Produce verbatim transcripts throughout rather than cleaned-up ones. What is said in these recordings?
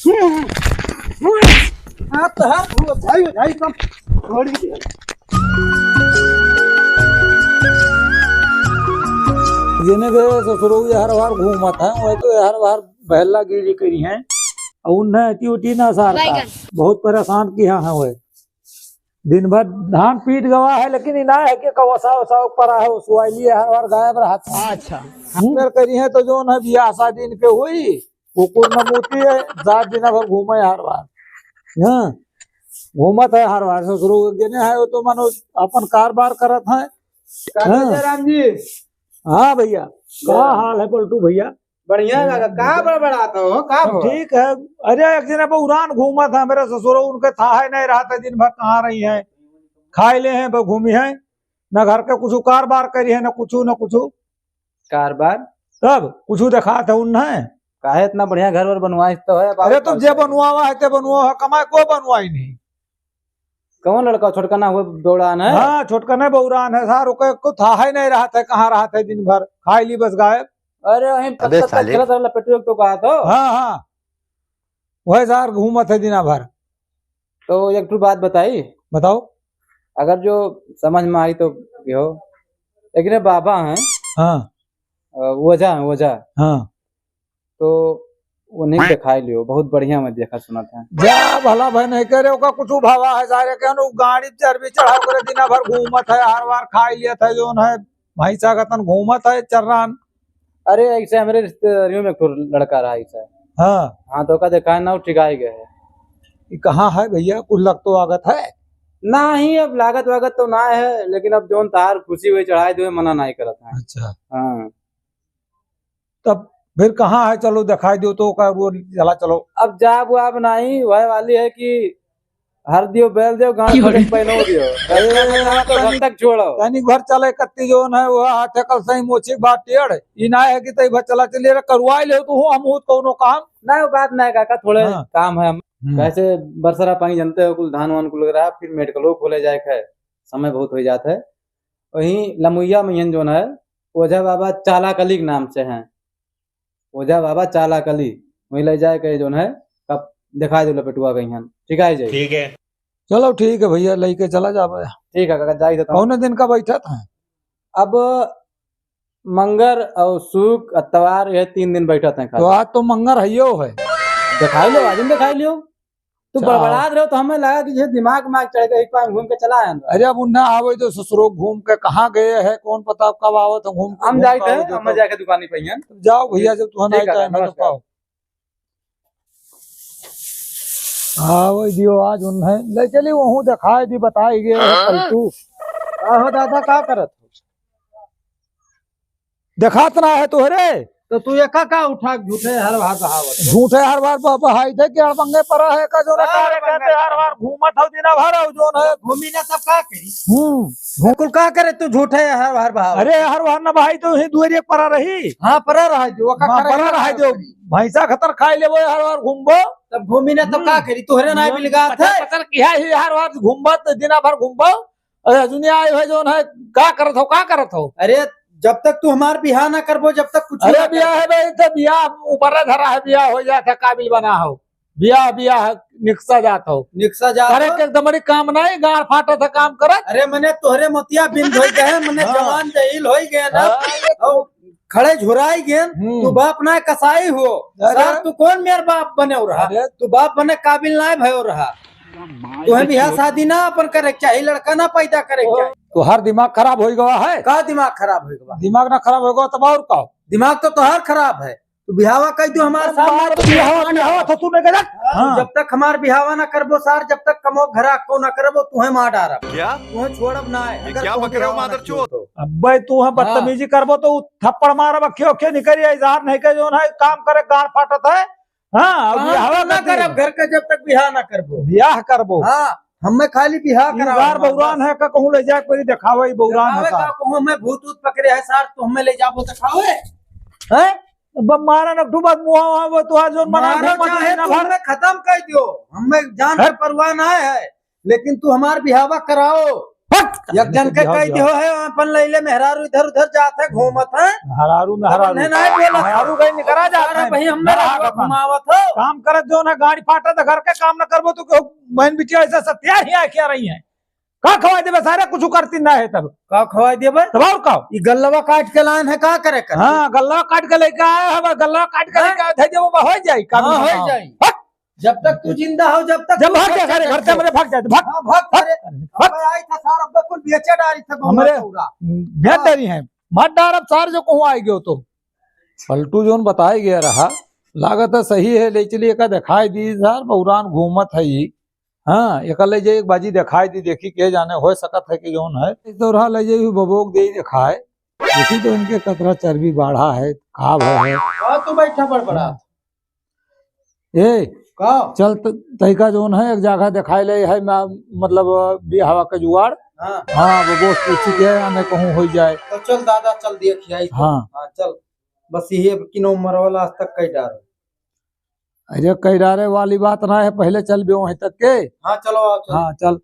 हाँ, तो हर वो भाई, भाई, कम थोड़ी। जेने गए ससुरो, ये हर बार घूमत है, वह तो हर बार बहला गिरी करी हैं। और उन्हें अति उठी ना सार का। बैगन। बहुत परेशान किया है वह। दिन भर धान पीट गवा है, लेकिन इना है कि कवसा वसा परा है, उसवाइली है, हर बार गायब रहत है। अच्छा। हम्म। फिर करी है तो जौन है बियाह शादी इनके हुई, कुकुर न मूती है, रात दिन भर घूमे हर बार। हाँ, घूमत है हर बार। ससुरो के गेने है, वो तो मानो अपन कारबार करत है। का हाँ। जयराम जी? हाँ भैया, का जयराम। हाल है पलटू भैया? बढ़िया लगा। का बड़बड़ात हो? का सब हो? ठीक है। अरे, एक जने बउरान घूमत है, मेरे ससुरो उनके थाहे नहीं रहत है, दिन भर कहाँ रही है, खाए ले हैं, बस घूमी है, न घर के कुछ कारबार करी है, न कुछ, न कुछ। कारबार? तब कुछ देखात है उन्हें। काहे इतना बढ़िया घर वर बनवाइस तो है, अब अरे, तो आप जे बताइए। बनवावा है, ते बनवावा है, कमाए को बनवाई नहीं। कौन लड़का? छोटका ना हुआ बउरान है? हाँ, छोटका ना बउरान है सार, ओके को थाहे नहीं रहत है, कहाँ रहत है, दिन भर खाई ली बस गायब। अरे, वहीं अबे तक साले। खेलत रहला, पेटुआ के तो कहा तो। हाँ, हाँ, वह सार घूमत है दिना भर। तो एक ठो बात बताई। बताओ। अगर जो समझ में आई तो यो, एक रे बाबा हैं। हाँ। अ, ओझा हैं, ओझा। हाँ। तो उन्हीं के दिखाई लियो, बहुत बढ़िया में देखा सुनत है। जा भला भाई नहीं करे, ओका कुछ भावा है सारे के, नु गाड़ी चर्बी चढ़ा करे दिना भर घूमत है, हर बार खाई लियत है, जौन है भैंसा गतन घूमत है चर्रान। अरे, ऐसे हमरे रिश्तेदारियों में एक ठो लड़का रहा ऐसा। हाँ। हाँ, तो ओका देखा ना, वो ठिकाई गए है। ये कहाँ है भैया, कुछ लग तो आगत है? नहीं, अब लागत वागत तो ना है, लेकिन अब जौन तार खुशी हुई चढ़ाई दे, मना नहीं करत है। अच्छा। हाँ। तब फिर कहाँ है, चलो दिखाई दो तो का वो चला चलो। अब जाब वाब नहीं, वह वाली है कि हर दियो बैल दियो, गांठ क्यों रे? पहनो दियो। अरे, तो घर तक छोड़ो। तनी घर चले कत्ती जौन है, वो हाथे कल सही मोछी बात टेढ़। ई ना है कि तई भर चला चलिए रे, करवाई ले तू, हम हो कौनो काम। नहीं, वो बात नहीं काका, थोड़े हाँ। काम है हम। हम्म। कैसे बरसरा पानी जानते हो, कुल धान वान कुल रहा, फिर मेडिकलो खोले जाए है, समय बहुत हो जात है। वहीं लमुइया में जौन है, ओझा बाबा चाला कली के नाम से हैं। ओझा बाबा चाला कली, वहीं ले जाए के जौन है, कब दिखाई दो लपेटुआ के यहाँ, ठीक है जी? ठीक है। चलो ठीक है भैया, लेके चला जाबे। ठीक है काका, जाई देता हूँ। कौने दिन का बैठत है? अब मंगर और शुक, अतवार, ये तीन दिन बैठत हैं तो खाली। आज तो मंगर हइयो है। दिखाई लो, आज ही दिखाई लियो। तू अच्छा। बड़बड़ात रहो तो हमें लगा कि ये दिमाग माग चढ़ गया, एक बार घूम के चला आए हम। अरे अब उन्हें आवे तो ससुरो घूम के कहाँ गए हैं, कौन पता कब आवत है घूम के, हम घूम जाइत के है, आवत है हम तो। जाके दुकानी पे ही हैं। जाओ भैया, जब तुहन ठीक आए है, टाइम है तो नमस्कार। पाओ। हाँ, वही दियो, आज उन्हें ले चली, वहूँ दिखाई दी, बताई गए हैं हाँ? पलटू। आहो दादा, का करत हो? देखात ना है तोहरे? तो तू एका का उठा के झूठे हर बार बहावत हो? झूठे हर बार बह-, बहाई दे कि अड़बंगे परा है का, जो ना का कारे अड़बंगे कहते हर परा? बार घूमत हो दिना भर, और जो ना घूमी ना तब का करी? हम्म, घूम कुल का करे तू झूठे हर बार बहावत? अरे हर बार ना बहाई तो ही दुआरे परा रही। हाँ, परा रहा जो, ओका हाँ, खरा परा ही रहा ना जो। करी। भैंसा खतर खाई लेबो, हर बार घूमबो। तब घूमी ना तब का हम्म। करी? तोहरे ना हम्म। बिलगात पचर, है। पचर किया ही हर बार घूमबो, तो दिना भर घूमबो। अरे, अजुनिया आए है जौन है, का करत हो, का करत हो? अरे, जब तक तू हमार बियाह ना करबो, जब तक कुछ अरे, ना बियाह करबो। है भाई, तो बियाह ऊपर धरा है, बियाह हो जात है, काबिल बना हो। बियाह, बियाह निकसा जात हो। निकसा जात करे हो। के एकदम बड़ी काम नहीं, गाड़ फाटत है काम करत। अरे, मने तोहरे मोतिया बिंद होई गए, मने हाँ। जवान जहील होई गए ना। हाँ। और खड़े झुराई गेन, हम्म। तू बाप ना कसाई हो। अरे। सार, तू कौन मेर बाप बने हो रहा? अरे। तू बाप बने काबिल ना भयो रहा। तुम्हें बियाह शादी ना अपन करे के चाही, लड़का ना पैदा करे के चाही। तो हर दिमाग खराब होई गवा है। का दिमाग खराब होई गवा? दिमाग ना खराब होई गवा, तब और का? दिमाग तो तोहार खराब है। तू बिहावा कह दियो हमार सामने, बाप तो बिहावा, बिहावा तो तू नहीं गलत। हाँ। जब तक हमार बिहावा ना करबो सार, जब तक कमो घरा को ना करबो, तुहे मार डारब। क्या? तुहे छोड़ब ना है। ये अगर क्या तू बक रहे हो बिहावा ना मादरचोद? कियो तो। अबे तू है हाँ। बदतमीजी करबो तो थप्पड़ मारब, अखियो अखियो निकल जाए, इजहार नहीं के जो है काम करे, गाड़ फाटत है। हाँ, अब कहाँ बिहावा ना कथी? करब, घर के जब तक बिहाव ना करबो। बियाह करबो। हाँ, हमें खाली बिहाव ई कराओ बार हमार, बउरान बस। है का कहूँ ले जाए, कोई देखावे, ई बउरान है देखावे का? का कहूँ हमें भूत ऊत पकड़े है सार, तो हमें ले जाबो देखावे? हैं? अब मारा न तू बात मुहा वहाँ वो तो आज जोन मना मारो घूमत चाहे ना तू घर। हमें खत्म कर दियो, हमें जान हट। की परवाह ना है, लेकिन तू हमार बिहावा कराओ। हट! एक जन के कह दियो है, अपन लैले मेहरारू इधर उधर जात है, घूमत है। मेहरारू, मेहरारू। नहीं, नहीं बोला। मेहरारू कहीं निकरा जात है। भाई, हम ना घुमावत हो। काम करत जो ना, गाड़ी फाटा तो घर के काम ना करबो तो क्यों बहन बिटिया ऐसा सत्या ही आके आ रही है। का खवाई देबे सारे, कुछ करती ना है तब। का खवाई देबे? तब और का? ई गल्लवा काट के लान है, का करे कर? हाँ, गल्लवा काट के लेके आया है, गल्लवा काट के लेके आया था, जब वो हो जाई, काम हाँ, हो जाई। हट! जब तक तू जिंदा हो, जब तक जब तू भाग जा, बच्चा सारे घर से जब मेरे भाग जा, भाग। हाँ, भाग, भाग। अरे, भाग। अब आई था सार, अब कुल बेचे डारी था, गौवा हमारे पूरा। बेच डारी है, मत डार अब सार जो कहूँ आई गयो तो। पलटू जोन बताए गया रहा, लागत है सही है, ले चलिए का दिखाई दी सार, बौरान घूमत है ये। हाँ, एका ले जाई, एक बाजी दिखाई दी, देखी के जाने, हो सकत है कि जोन है। इस दौरा ले जाई, बबोक दे दिखाए। देखी तो इनके कतरा चर्बी बाढ़ा है, का भय है। हाँ, तू बैठा बड़बड़ा। ए, का? चल त-, तैका जोन है, एक जगह दिखाई ले है, मैं, मतलब, बियाहवा के जुगाड़। हाँ। हाँ, बबोक पूछी के, हमें कहूँ हो जाए। तो चल दादा, चल देख आई तो। हाँ। हाँ, चल। बस ये किनो मरवला आज तक कई डार। अरे, कई डारे वाली बात ना है, पहले चल बे वहीं तक के। हाँ, चलो, आओ, चलो। हाँ, चल।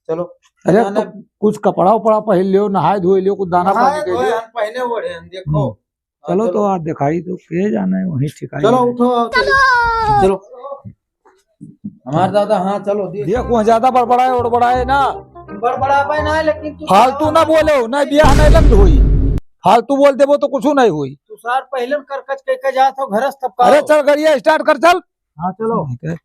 चलो। अरे, जाने तो कुछ कपड़ा उपड़ा पहन लियो, नहाए धोए लियो, कुछ दाना नहाए पानी के धोए लियो। हम पहने ओढ़े हैं, देखो। हम्म। हाँ, चलो, चलो। तो आज दिखाई तो के जाने वहीं ठिकाई चलो, है। उठो, आओ, चलो। चलो। हमार दादा, हाँ, चलो, देख। देख, वहाँ ज्यादा बड़बड़ाए, उड़बड़ाए ना। बड़बड़ाए ना, लेकिन तू फालतू ना बोलो, ना बियाह ना लंद होई। फालतू बोल देबो तो कुछ नहीं होई। तू सार पहले करकच के, के जात हो घर से, तब का अरे हो? चल, गड़िया start कर, चल। हाँ, चलो। ठीक है।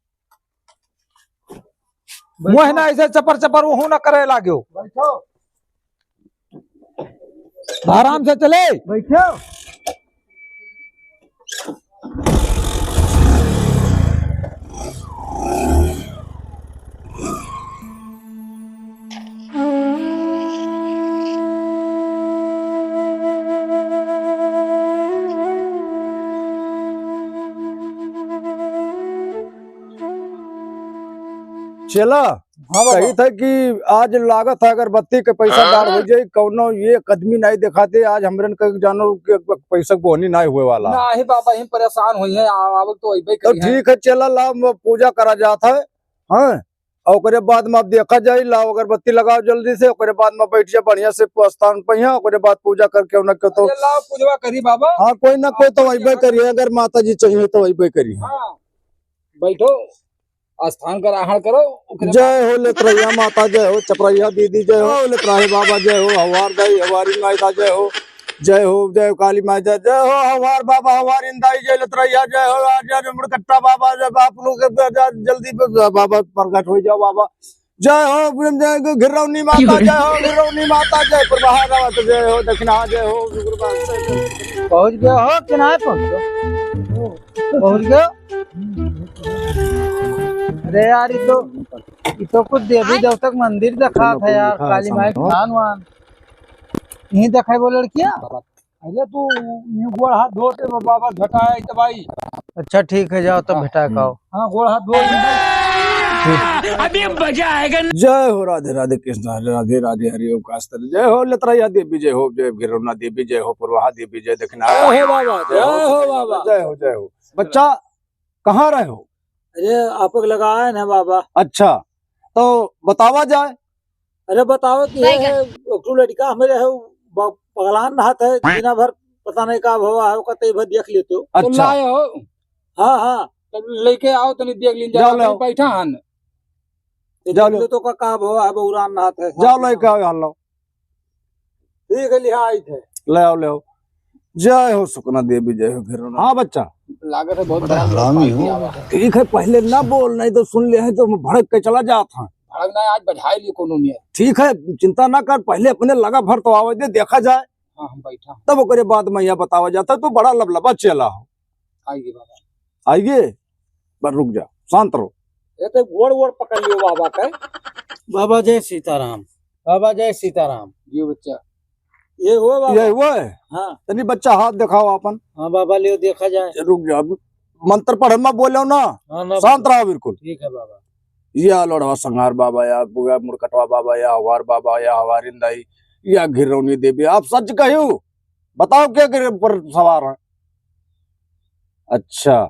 बैठो। मुँह ना ऐसे चपर चपर वो ना करे लाग्यो। बैठो। आराम से चले। बैठो। चला, हाँ बाबा। कही था कि आज लागत है अगरबत्ती के पैसा डार हो जाई, कौनो एक आदमी नहीं दिखाते, आज हमरन के जानो के पैसा बोहनी नहीं हुए वाला। नहीं बाबा, हम परेशान हुई हैं, आ-, आवक तो अइबे तो करी है। ठीक है, चला ला, म-, पूजा करा जात है, हाँ, और ओकरे बाद में अब देखा जाई, लाओ अगरबत्ती लगाओ जल्दी से, ओकरे बाद में बैठ जा बढ़िया से स्थान पे यहाँ, ओकरे बाद पूजा करके उन्हें के तो अरे लाओ पूजवा करी बाबा। हाँ, कोई ना कोई तो अइबे करी है, अगर माता जी चाहिए तो अइबे करी है। हाँ, बैठो। स्थान ग्रहण करो, ओकरे जय हो लेतरैया माता, जय हो चपरैया दीदी, जय हो लेतराहे बाबा, जय हो हवार दाई, हवारी माई दा, जय हो, जय हो, जय हो काली माई, जय, जय हो हवार बाबा, हवार इंदाई, जय लेतरैया, जय हो आर्या मुड़कट्टा बाबा, जय बाप लोग के जय, जय, जल्दी ब-, ब-, बाबा प्रकट हो जाओ बाबा। जय हो, जय हो घिरौनी माता, जय हो घिरौनी माता, जय प्रभा रावत, जय हो दक्षिणा, जय हो गुरु बाबा। पहुँच गया हो कि नहीं पहुँच गया? पहुँच गया? अरे यार, ये तो, ये तो कुछ देवी देवता का मंदिर दिखा था यार, काली माई के दान वान। यहीं दिखाई वो लड़कियाँ? अरे तू ये गोड़ हाथ धो के बाबा भेटाए तो भाई। अच्छा ठीक है, जाओ तब हाँ। भेटाए खाओ। हाँ, गोड़ हाथ धो के। अभी मजा आएगा। जय हो राधे राधे कृष्ण, राधे राधे हरि ओम कास्तर। जय हो लतरैया देवी, जय हो, जय भैरवना देवी, जय हो पुरवाहा देवी, जय दक्षिणा। जय हो बाबा, जय हो बाबा। जय हो, जय हो। बच्चा, कहाँ रहे हो? अरे, आपक लगाए न बाबा। अच्छा, तो बतावा जाए। अरे, बताओ कि ये बैगन। है, एक ठो लड़का हमरे है, ब-, पगलान रहत है, दिन भर पता नहीं का भवा है, ओका तई भर देख लेते हो। तो अच्छा। लाए हो? हाँ, हाँ। तब लेके आओ, तनी देख लीन जाओ, जाओ, लाओ। बैठा हन। ये जाओ, देख लो। लो तो का, का भवा है, बौरान रहत है। जाओ, लेके आओ, यहाँ लाओ। ठीक है, लिहा आई थे। ले आओ, ले आओ। जय हो सुकना देवी, जय हो भैरवनाथ। हाँ बच्चा। लागत है बहुत बड़ा बड़ा हरामी हो। ठीक है, पहले ना बोल, नहीं तो सुन ले है तो भड़क के चला जात है। भड़क ना, आज बजाए लिए कोनो में। ठीक है, चिंता ना कर, पहले अपने लगा भर तो आवे दे, देखा जाए। हाँ, हम बैठा। तब ओकरे बाद में यह बतावा जाता है, तू बड़ा लबलबा चेला हो। आइए बाबा। आइए, पर रुक जा, शांत रहो। ये तो गोड़ वोड़ पकड़ लियो बाबा के। बाबा जय सीताराम, बाबा जय सीताराम। जियो बच्चा। ये हुआ बाबा? ये हुआ है? हाँ। तनी बच्चा हाथ दिखाओ आपन। हाँ बाबा, लियो देखा जाए। रुक जा, अभी मंत्र पढ़े में बोलो ना। हाँ, ना शांत बाबा। रहो बिल्कुल। ठीक है बाबा। या लोढ़वा संहार बाबा, या बुआ मुड़कटवा बाबा, या हवार बाबा, या हवारिन दाई, या घिरौनी देवी, आप सच कहियो, बताओ क्या गिरे पर सवार है? अच्छा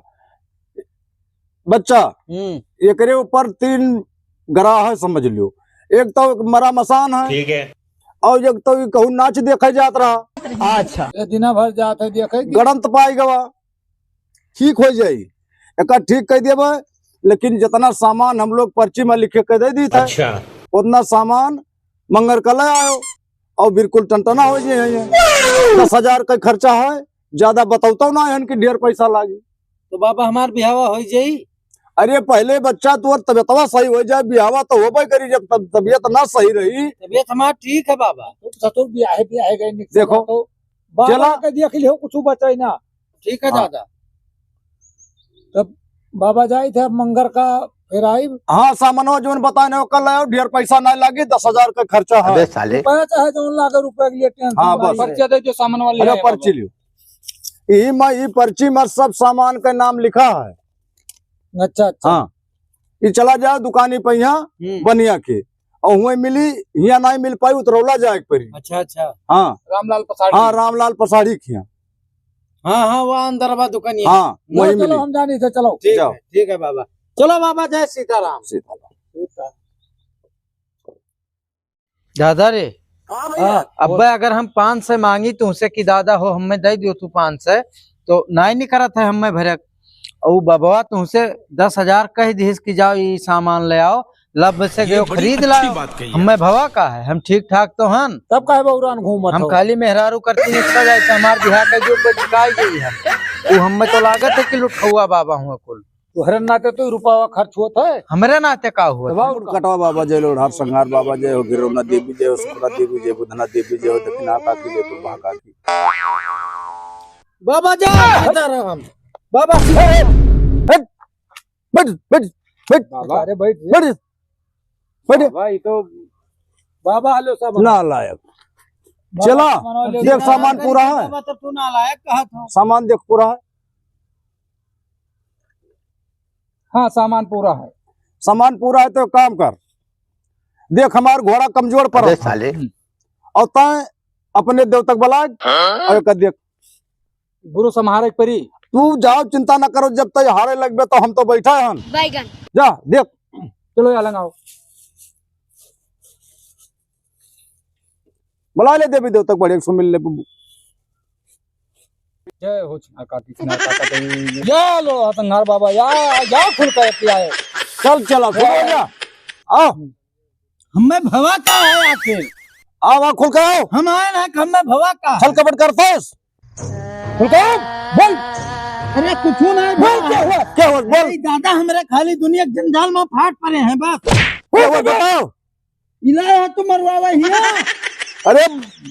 बच्चा, हम्म। एकरे ऊपर तीन ग्रह है, समझ लियो। एक तो मरा मसान है, ठीक है। और एक तो ई कहूँ नाच देखे जात रहा। अच्छा। ये दिना भर जात है देखे कि गड़ंत पाई गवा, ठीक हो जाई। एका ठीक कह देबे, लेकिन जितना सामान हम लोग पर्ची में लिखे के दे दी था, अच्छा। उतना सामान मंगर का ले आयो और बिल्कुल टनटना हो जाए। दस हजार का खर्चा है, ज्यादा बतौता ना है कि ढेर पैसा लागी। तो बाबा, हमार बिहावा हो जाई? अरे, पहले बच्चा तोर तबियतवा सही हो जाए, बिहावा तो होबे करी। जब तब तबियत ना सही रही। तबियत हमार ठीक है बाबा। तो ससुर बियाहे, बियाहे गए, निक से देखो, बात हो। बाबा चला। के देख लियो, कुछ बचाई ना। ठीक है हाँ। दादा। तब बाबा जाई थे, अब मंगर का फिर आई। हाँ, सामानो जोन बताए ना, कल आयो, ढेर पैसा ना लागी, दस हजार का खर्चा है। अबे साले। रुपया चाहे जोन लागे, रुपया के लिए टेंशन हाँ, ना बस। ले। पर्चा दे जो सामान वाले अरे, आए पर्ची बाबा। लियो। यही में, ई पर्ची में सब सामान का नाम लिखा है। अच्छा, अच्छा। हाँ, ई चला जाओ दुकानी पे यहाँ हम्म। बनिया के, और हुए मिली, हियाँ नहीं मिल पाई, उतरौला जाए के पड़ी। अच्छा, अच्छा। हाँ। रामलाल पसाड़ी। हाँ, रामलाल पसाड़ी के यहाँ। हाँ, हाँ, वहाँ अंदर बा दुकानिया। हाँ, चलो, वही चलो, मिली। हम जानी थे, चलो। ठीक जाओ। है, ठीक है बाबा। चलो बाबा, जय सीताराम। सीताराम। दादा रे, हाँ भैया। हाँ, अब्बे अगर हम पाँच सौ मांगी तुमसे कि दादा हो, हमें दे दियो तू पाँच सौ, तो नाई निकरत है हमें भरक। और बबवा तुमसे दस हजार कह दिहिस कि जाओ ई सामान ले आओ, लब से ये गयो बड़ी खरीद अच्छी लाओ। बात कही है। हमें भवा का है, हम ठीक ठाक तो हन। तब काहे बौरान घूमत हम हो? खाली मेहरारू करती निकल जाए तो हमार बिहार का जो बचकाई गई है, वो हमें तो लागत है कि लुटखुआ बाबा हुआ कुल। तोहरे नाते तो रुपया खर्च होत है। हमरे नाते का हुआ? दबाओ उनका। कटवा बाबा जय, लोढ़ार संघार बाबा जय हो, गिरौना देवी जय हो, सुखना देवी जय, बुधना देवी जय हो, दक्षिणा काकी जय, बुढ़वा काकी। बाबा जय सीताराम। बाबा सीताराम। बैठ, बैठ, बैठ। बाबा। अरे बैठ रे। बैठ, बैठ। बाबा, ये तो बाबा, हेलो, सामान। नालायक। बाबा, चला, सामान ले देख, लो। सामान पूरा है। बाबा, तो तू नालायक कहा था। सामान देख, पूरा है। हाँ, सामान पूरा है। सामान पूरा है तो एक काम कर, देख हमार घोड़ा कमजोर पर अबे है। साले। और तैं अपने देवतक बलाय हाँ? और एका देख। गुरु संहारे के परी। तू जाओ, चिंता न करो, जब तक हारे लगबे तो हम तो बैठा हन। बैगन। जा देख। चलो या लंगाओ। बुला ले देवी देवता के बढ़िया से मिल ले बबू। जय हो छिनार काकी, छिनार काका देवी। या लो हतंगार बाबा, या, या खुल के पियाए। चल, चला, खुल हो जा। आओ। हमें भवा का है आके? आओ, आओ, खुल के आओ। हम आए ना, हमें भवा का है? छल कपट करतेस? खुल के आओ, बोल। अरे कुछ नहीं बोल, बोल। क्या हुआ? क्या हुआ? बोल। अरे दादा, हमरे खाली दुनिया के जंजाल में फाट पड़े हैं बस। क्या हुआ, बताओ। इलाज है तो मरवावा हिया। अरे,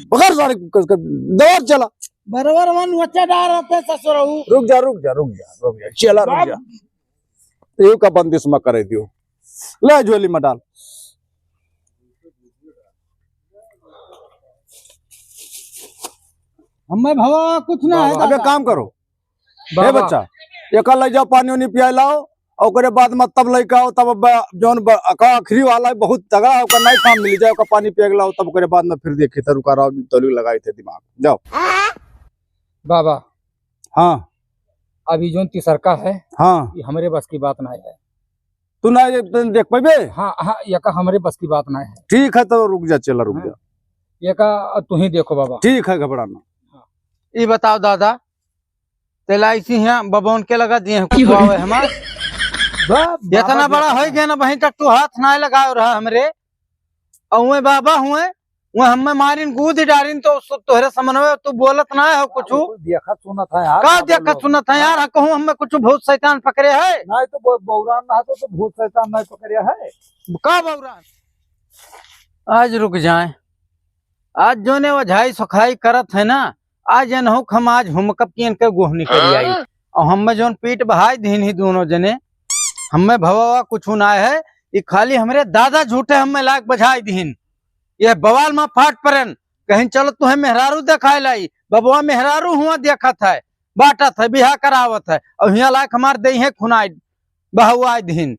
बगर सारे क-, क-, दौड़ चला। बरबर वन वच्चा डार रहते ससुरऊ। रुक जा, रुक जा, रुक जा, रुक जा। चला, रुक बाप। जा। यू का बंदिश में करे दियो। ले झोली में डाल। हमें भवा कुछ ना है बाबा। अबे दादा। काम करो। हे बाबा। बच्चा, एका ले जाओ, पानी उनी पिया लाओ, और ओकरे बाद में तब लइका आओ, तब ब-, जौन ब-, अका आखिरी वाला है, बहुत तगड़ा है, ओकर नहीं काम मिल जाए, ओकर पानी पिया लाओ, तब ओकरे बाद में फिर देखी थे, रुका रहो, तौली लगाई थे दिमाग। जाओ। बाबा। हाँ। अभी जौन तीसरका है, हाँ। ये हमरे बस की बात नहीं है। तू ना ये देख पाबे? हाँ, हाँ, एका हमरे बस की बात नहीं है। ठीक है, तो रुक जा, चला, रुक हाँ। जा। एका तू ही देखो बाबा। ठीक है, घबरा ना। हाँ। ई बताओ दादा, तेल ऐसी हैं, बबौन के लगा दिए हैं, कुटवावे हमार। बाप, इतना बाबा बड़ा जी। हो गया ना, वहीं तक तू हाथ ना लगाओ रहा हमरे। और उहे बाबा हुए, उहे हमें मारिन, गूद डारिन, तो उस तोहरे समनवे तू बोलत ना हो कुछ। हाँ, बिल्कुल देखत सुनत है यार, का बाबा देखत लोग। सुनत है यार? हाँ। कहूँ हमें कुछ भूत शैतान पकड़े है? नहीं तो बौ-, बौरान ना तो, तो भूत शैतान नहीं पकड़े है। का बौरान? आज रुक जाए, आज जोने वझाई सुखाई करत है ना, आज एनहु क हम आज हुमकब की एनके गोहनी करी आई। हाँ? और हमें जौन पीठ बहाई दीन ही दोनों जने, हमें भवावा कुछ ना है, ये खाली हमरे दादा झूठे हमें लायक बझाई दीन। ये बवाल में फाट परन, कहीं चलो तुहे मेहरारू देखाए लाई, बबवा मेहरारू हुआ देखत है, बाटत है, बिहा करावत है, और हियाँ लायक हमार देही है खुनाई बहवाई दीन।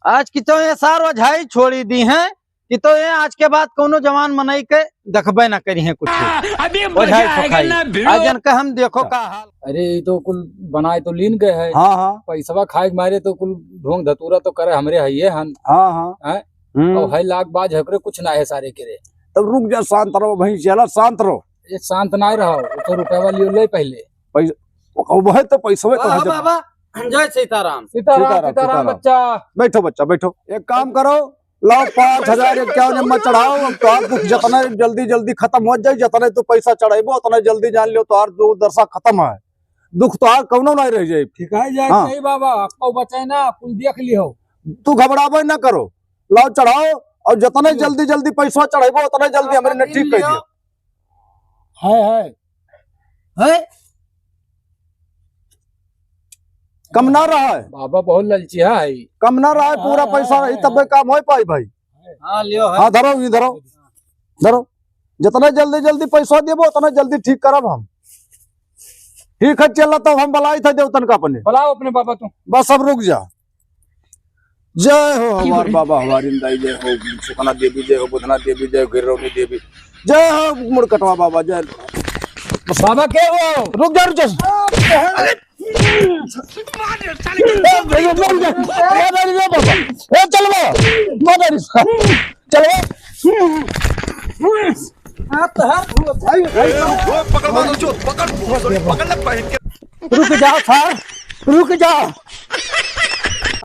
आज की तो ये सार वझाई छोड़ी दी हैं, कि तो ये आज के बाद कौनो जवान मनई के देखबे ना करी हैं कुछ। अभी मजा आएगा सुखाई। ना भिड़ो। आज जन के हम देखो का हाल। अरे, ये तो कुल बनाए तो लीन गए है। हाँ, हाँ। पैसवा खाए के मारे तो कुल ढोंग धतूरा तो करे हमरे हइये हन। हाँ, हाँ। हैं? हम्म। और है लाख बाज हकरे कुछ ना है सारे के रे। तब रुक जा, शांत रहो भाई, चला शांत रहो। ये शांत ना रहो, वो तो रुपया वाली ले पहले। पैसा, वो है तो पैसवे तो है हाँ, जब बाबा, जय सीताराम। सीताराम, सीताराम, सीताराम, सीताराम। बच्चा। बैठो बच्चा, बैठो। एक काम करो, लाओ पाँच हजार इक्यावन में चढ़ाओ, अब तोहार दुख जतना जल्दी जल्दी खत्म हो जाए, जतना तू पैसा चढ़ाइबो, उतना जल्दी जान लियो तोहार दुर्दशा खत्म है, दुख तोहार कौनो नहीं रह जाए। ठीक है, जाए हाँ। सही बाबा, आपको बचाए ना, कुल देख लियो। तू घबराबे ना करो, लाओ चढ़ाओ, और जतने जल्दी जल्दी पैसा चढ़ाइबो, उतने जल्दी हमरे ने ठीक कर दियो। है, है। है? कम ना रहा है। बाबा बहुत ललचिया है। कम ना रहा है, पूरा हाँ, पैसा हाँ, रही हाँ, तबे हाँ। काम हो पाई भाई। हाँ, लियो है। हाँ, धरो, ये धरो। धरो। जितना जल्दी जल्दी पैसा देबो, उतना जल्दी ठीक करब हम। ठीक है, चला तब हम बुलाई था देवतन का अपने। बुलाओ अपने बाबा तू। बस अब रुक जा। जय हो हमार बाबा, हमार इंदाई जय हो, सुकना देवी जय हो, बुधना देवी जय हो, गिरौनी देवी जय हो, मुड़कटवा बाबा जय हो। बाबा के हो? रुक जा, रुक जा। ए, भैया, मर गया। ए, मर गया बाबा। ए, चल बा। मर गया। चल बा। ए, रुको, पकड़, मारो, जो, पकड़, पकड़, पकड़ ले, पहन के। रुक जा, सर। रुक जा।